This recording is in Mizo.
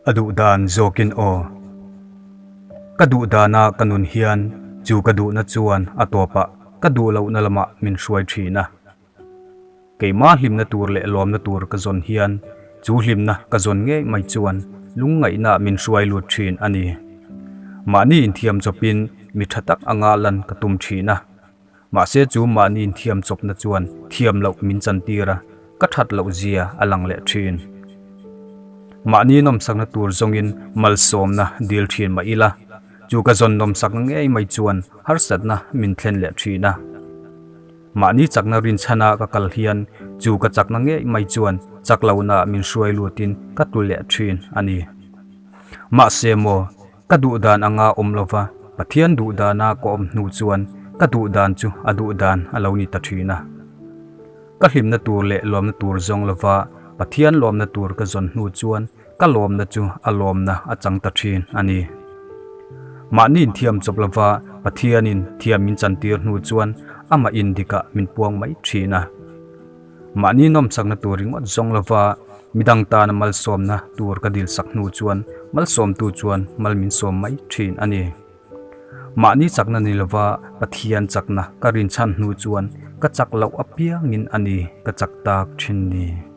A duh dan zawkin aw. Ka duh dana ka nun hian chu ka duhna chuan a tawpah ka duh lohna lamah min hruai thin a. Keimah hlimna tur leh lawmna tur ka zawn hian chu hlimna ka zawn ngei mai chuan lungngaihna min hruai lut thin a ni. Mahni inthiam chawpin mi tha tak anga lan ka tum thin a. Mahse chu mahni inthiam chawpna chuan thiam loh min chantir a, ka that loh zia a lang leh thin. Mahni nawmsakna tur zawngin malsawmna dil thin mah ila, chu ka zawn nawmsakna ngei mai chuan harsatna min thlen leh thin a. Mahni chakna rinchhana ka kal hian chu ka chakna ngei mai chuan chak lohna min hruai lutin ka tlu leh thin a ni. Mahse maw, ka duh dan anga awm lova Pathian duh dana ka awm hnu chuan ka duh dan chu a duh dan a lo ni ta thin a. Ka hlimna tur leh lawmna tur zawng lova Pathian lawmna tur ka zawn hnu chuan ka lawmna chu a lawmna a chang ta thin a ni. Mahni inthiam chawp lova Pathianin thiam min chantir hnu chuan amah indikah min puang mai thin a. Mahni nawmsakna tur ringawt zawng lova midang tana malsawmna tur ka dilsak hnu chuan malsawmtu chuan mal min sawm mai thin a ni. Mahni chakna ni lova Pathian chakna ka rinchhan hnu chuan ka chak loh apiangin a ni ka chak tak thin ni.